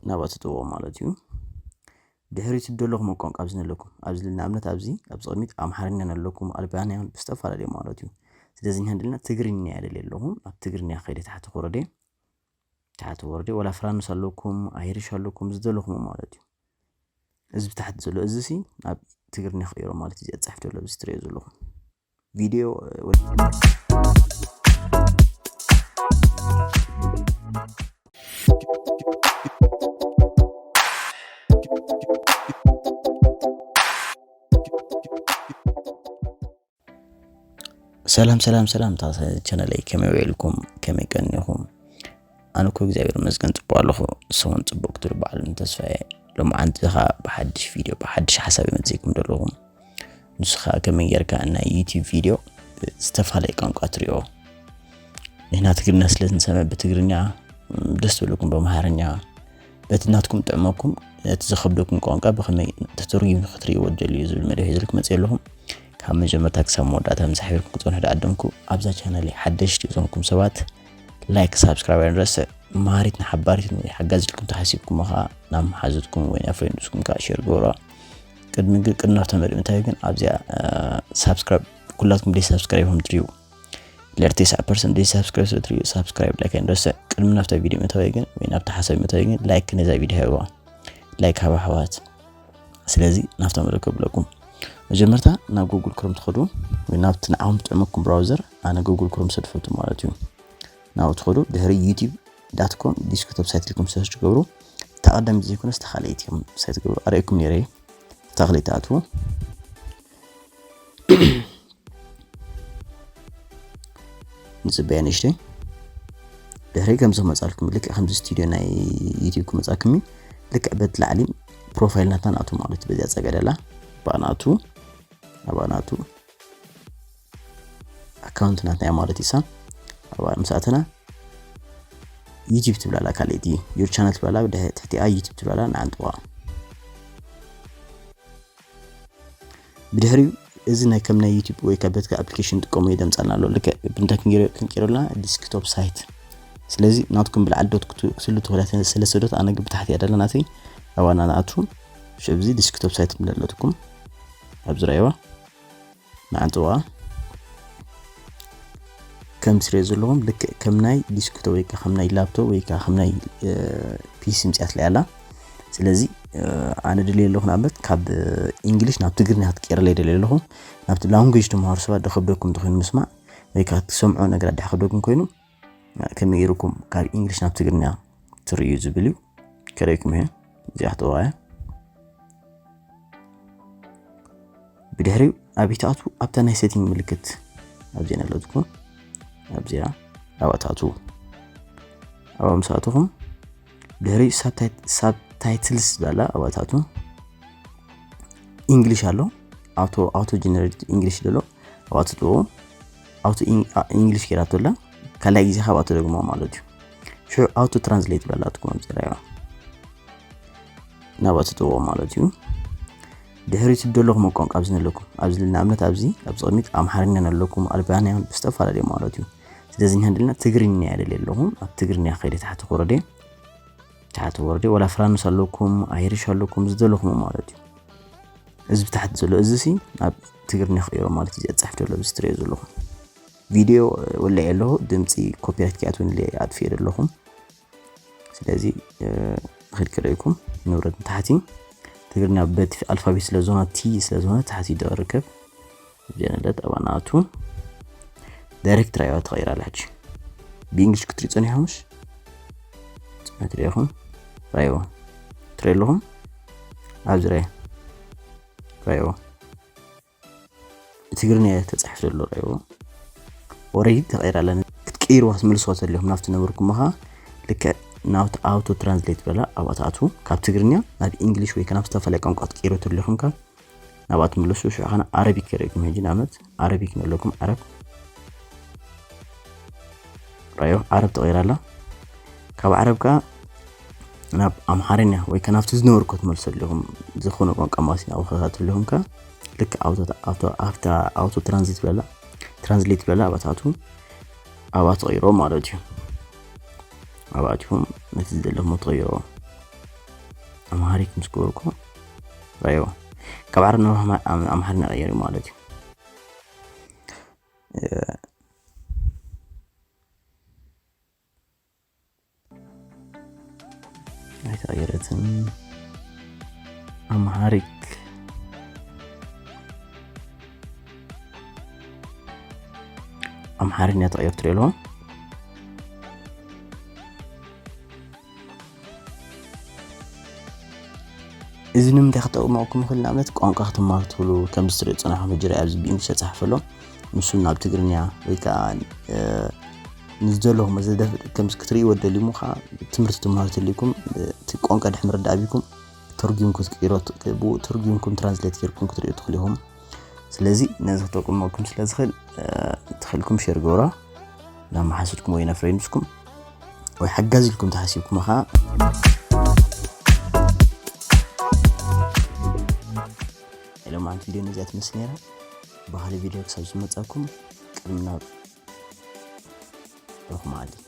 ናብኣ ትጥዎ ማለት እዩ። ድሕሪት ደለኹም ቋንቋ ኣብዚ ነለኩም፣ ኣብዚ ንኣብነት ኣብዚ ኣብዚ ቅድሚት ኣምሓርኛ ነለኩም፣ ኣልባንያን ብዝተፈላለዩ ማለት እዩ። ስለዚ እኛ ደለና ትግርኛ እየ ደልየ ኣለኹ። ኣብ ትግርኛ ከይደ ታሕቲ ክወረደ፣ ታሕቲ ወረደ፣ ወላ ፍራንስ ኣለኩም፣ ኣይሪሽ ኣለኩም፣ ዝደለኹም ማለት እዩ። እዚ ብታሕቲ ዘሎ እዚ ሲ ናብ ትግርኛ ክቕይሮ ማለት እዩ። እዚ ጻሕፍ ዘሎ ኣብዚ ትርእዮ ዘለኹም ቪድዮ፣ እ፣ ወዲኤ። ሰላም፣ ሰላም፣ ሰላም፣ እታ ቻነለይ ከመይ ውዒልኩም? ከመይ ቀኒኹም? ኣነ እኮ እግዚኣብሔር ይመስገን ጽቡቕ ኣለኹ። ንስኹም ጽቡቕ ክትብሉ በዓል ተስፋ እየ። ሎማዓንቲ ኸኣ ብሓድሽ ቪድዮ፣ ብሓድሽ ሓሳብ እየ መጺእኩም ዘለኹ። ንሱ ኸኣ ከመይ ጌርካ ናይ ዩቲዩብ ቪድዮ ብዝተፈላለየ ቋንቋ ትሪኦ። ንሕና ትግርኛ ስለ ንሰምዕ ብትግርኛ፣ ደስ ዝብለኩም ብኣምሓርኛ፣ በቲ ናትኩም ጥዕመኩም፣ እቲ ዝኸብደኩም ቋንቋ ብኸመይ ተተርጉሙ ክትርእይዎ ትደልዩ ዝብል መደብ ሒዘልኩም መጺአ ኣለኹ። ካብ መጀመርታ ክሳብ መወዳእታ ምስ ኣሕቢርኩም ክትጸንሑ ደኣደምኩ። ኣብዛ ቻነለይ ሓደሽቲ ዝኾንኩም ሰባት ላይክ፣ ሳብስክራይብ ኣይንረስዕ። መሃሪት ንሓባሪት ወይ ሓጋዚት ኢልኩም ተሓሲብኩሞ ኸኣ ናብ መሓዙትኩም ወይ ናብ ፍሬንድስኩም ከኣ ሼር ግበሩዋ። ቅድሚ ግን፣ ቅድሚ ናብታ መደብ ምእታዊ ግን ኣብዚኣ፣ እ፣ ሳብስክራይብ፣ ኩላትኩም ደይ ሳብስክራይብ ከም ትርእዩ፣ ልዕሊ ተስዓ ፐርሰንት ደይ ሳብስክራይብ ስለ ትርእዩ፣ ሳብስክራይብ ላይክ ኣይንረስዕ። ቅድሚ ናብታ ቪድዮ ምእታዊ ግን ወይ ናብታ ሓሳብ ምእታዊ ግን ላይክ ነዛ ቪድዮ ሃብዋ። ላይክ ሃባ ኣሕዋት። ስለዚ ናብታ መደብ ከብለኩም። መጀመርታ ናብ ጉግል ክሮም ትኸዱ ወይ ናብቲ ንዓኹም ዝጥዕመኩም ብራውዘር፣ ኣነ ጉግል ክሮም ስለ ዝፈቱ ማለት እዩ። ናብኡ ትኸዱ፣ ድሕሪ ዩቲዩብ ዳት ኮም ዲስክቶፕ ሳይት ኢልኩም ሰርች ትገብሩ። እታ ቀዳመይቲ ዘይኮነስ እታ ካልኣይቲ ኢኹም ሳይት ትገብሩ። ኣርእየኩም ነይረ እየ። እታ ካልኣይቲ ትኣትዉ። ንጽበያ ንእሽተይ። ድሕሪ ከምዚ ክመጻልኩም፣ ልክዕ ከምዚ ስቱድዮ ናይ ዩቲዩብ ክመጻልኩም እዩ። ልክዕ በቲ ላዕሊ ፕሮፋይል ናትና ንኣቱ ማለት እዩ። በዚኣ ጸገደላ፣ ኣብኣ ንኣቱ፣ ኣብኣ ንኣቱ። ኣካውንት ናትና እያ ማለት እዩ። እሳ ኣብኣ ምስ ኣተና ዩቲዩብ ትብላላ፣ ካልኣይቲ ዩር ቻነል ትብላላ፣ ብድሕሪ ትሕቲኣ ዩቲዩብ ትብላላ፣ ንዓንጥዋ። ብድሕሪኡ እዚ ናይ ከም ናይ ዩቲዩብ ወይ ካብ ቤትካ ኣፕሊኬሽን ጥቀሙ እዩ ደምጻልና ኣሎ። ልክዕ ብንታ ክንገይሮ፣ ክንቀይሮ ኣለና ዲስክቶፕ ሳይት። ስለዚ ናትኩም ብላዕሊ ዶት ክት-፣ ክትህሉ ትኽእላ ስለ ሰደት ኣነ ግን ብታሕቲ እያ ደላ ናተይ። ኣብኣ ንኣቱ። ሽዑ እዚ ዲስክቶፕ ሳይት ትብል ኣለትኩም። ኣብዚ ረኣይዋ። ንዓንጥዋ። ከም ትሪኦ ዘለኹም ልክዕ ከም ናይ ዲስክቶፕ ወይ ከዓ ከም ናይ ላፕቶፕ ወይ ከዓ ከም ናይ፣ እ፣ ፒሲ ምፅያት ላይ ኣላ። ስለዚ፣ እ፣ ኣነ ድልየ ኣለኹ ንኣብነት ካብ፣ እ፣ ኢንግሊሽ ናብ ትግርኛ ክትቀይረለይ ደልየ ኣለኹ። ናብቲ ላንጉጅ ተምሃሩ ሰባት ዶ ከብደኩም እንተኾይኑ ምስማዕ ወይ ከዓ ትሰምዖ ነገራት ድሓ ከብደኩም ኮይኑ፣ ከመይ ገይርኩም ካብ ኢንግሊሽ ናብ ትግርኛ ትርእዩ ዝብል እዩ። ከርእየኩም እየ። እዚኣ ክትዋ እያ። ብድሕሪኡ ኣበይ ትኣትዉ? ኣብታ ናይ ሴቲንግ ምልክት ኣብዚኣ ኣለትኩም። ኣብዚኣ ኣብኣ ትኣትዉ። ኣብኣ ምስ ኣተኹም ድሕሪ ሳብታይ-፣ ሳብታይትልስ ዝበላ ኣብኣ ትኣትዉ። ኢንግሊሽ ኣሎ። ኣውቶ፣ ኣውቶ ጀነሬት ኢንግሊሽ ዘሎ ኣብኣ ትጥዎ። ኣውቶ ኢን-፣ ኣ-፣ ኢንግሊሽ ጌራቶ ኣላ። ካልኣይ ግዜ ካብኣ ትደግሞ ማለት እዩ። ሽዑ ኣውቶ ትራንስሌት በላትኩም ኣብ ዝረኣዮ። ናብኣ ትጥዎ ማለት እዩ። ድሕሪት ደለኹም ቋንቋ ኣብዚ ነለኩም። ኣብዚ ንኣብነት ኣብዚ፣ ኣብዚ ቅድሚት ኣምሓርኛ ነለኩም፣ ኣልባንያን ብዝተፈላለዩ ማለት እዩ። ስለዚ ንሕና ደለና ትግርኛ እያ ደልየ ኣለኹ። ኣብ ትግርኛ ከይደ ታሕቲ ክወረደ፣ ታሕቲ ወረደ፣ ወላ ፍራንስ ኣለኩም፣ ኣይሪሽ ኣለኩም፣ ዝደለኹም ማለት እዩ። እዚ ብታሕቲ ዘሎ እዚ ሲ ናብ ትግርኛ ክቕይሮ ማለት እዩ። እዚ ጻሕፍ ዘሎ ኣብዚ ትርእዮ ዘለኹም ቪድዮ፣ እ፣ ወለዐ ኣለኹ፣ ድምጺ ኮፒራይት ከይኣትወኒ ኢለ ኣጥፊኤ ዘለኹም። ስለዚ፣ እ፣ ክድ ክርእይኩም ንብረት ንታሕቲ ትግርኛ በቲ ኣልፋቤት ስለ ዝኾነ፣ ቲ ስለ ዝኾነ ታሕቲ ደው ርከብ። ኣብዚኣ ንለት ኣብኣ ንኣቱ። ዳይሬክት ራእይዋ ተቐይራ ኣላ ሕጂ። ብእንግሊሽ ክትሪኡ ጸኒሕኩምሽ? ጽናት ሪኢኹም? ራእይዎ። ትሪኡ ኣለኹም? ኣብዚ ራእይ። ራእይዎ። ብትግርኛ እያ ተጻሒፍ ዘሎ ራእይዎ። ኦሬዲ ተቐይራ ኣላ። ክትቀይርዋ ክትምልስዋ ተደሊኹም ናብቲ ነበርኩሞ ኸኣ ልክዕ ናብቲ ኣውቶ ትራንስሌት በላ ኣብኣ ትኣትዉ። ካብ ትግርኛ ናብ ኢንግሊሽ ወይ ከኣ ናብ ዝተፈላለየ ቋንቋ ክትቀይሩ ተደሊኹም ከኣ ናብኣ ትምለሱ። ሽዑ ኸኣ ኣረቢክ የርእየኩም። ሕጂ ንኣብነት ኣረቢክ ንብለኩም፣ ዓረብ። ራእዮ ዓረብ ተቐይራ ኣላ። ካብ ዓረብ ከኣ ናብ ኣምሓርኛ ወይ ከኣ ናብቲ ዝነበርኩ ክትመልሱ ኣለኹም። ዝኾነ ቋንቋ ማለት እዩ፣ ናብኡ ከታተሉ ኣለኹም ከኣ ልክዕ ኣውቶ፣ ኣውቶ፣ ኣብታ ኣውቶ ትራንዚት በላ፣ ትራንስሌት በላ ኣብኣ ትኣትዉ፣ ኣብኣ ትቐይሮ ማለት እዩ። ኣብኣ ኣቲኹም ነቲ ዝደለኹሞ ትቐይሮ። ኣምሃሪክ ምስ ገበርኩ ራዮ ካብ ዓረብ ናብ ኣምሓርኛ ቀየር ማለት እዩ። ኣይተቐየረትን። ኣምሃሪክ ኣምሓርኛ ተቐየር ትሪኦ ኣለኹም። እዚ ንምንታይ ክጠቕመኩም ይኽእል? ንኣብነት ቋንቋ ክትማሃሩ ትኽእሉ። ከምዚ ትሪኦ ዝጸናሕኩም ሕጂ ርኣይ ኣብዚ ብእንግሊሽ ተጻሒፉ ኣሎ። ንሱ ናብ ትግርኛ ወይ ከዓ ንዝደለኹም ዘደፍ ከምዚ ክትርእይዎ ደሊሙ ከዓ ትምህርቲ ትምሃሩ ተሊኩም እቲ ቋንቋ ድሕ ምርዳእ ኣቢኩም ተርጉምኩም ክትቅይሮ ብኡ ተርጉምኩም ትራንስሌት ጌርኩም ክትርእዩ ትኽእሉ ኢኹም። ስለዚ ነዚ ክጠቅመኩም ስለ ዝኽእል ትኽእልኩም ሼር ገብሮ ናብ መሓስድኩም ወይ ናብ ፍሬንድስኩም ወይ ሓጋዚ ኢልኩም ተሓሲብኩም ከዓ ኢሎም ዓንቲ ቪድዮ ነዚኣ ትመስል ነይራ። ባህሊ ቪድዮ ክሳብ ዝመጻኩም ቅድሚ ናብ ሮኹም ዓዲ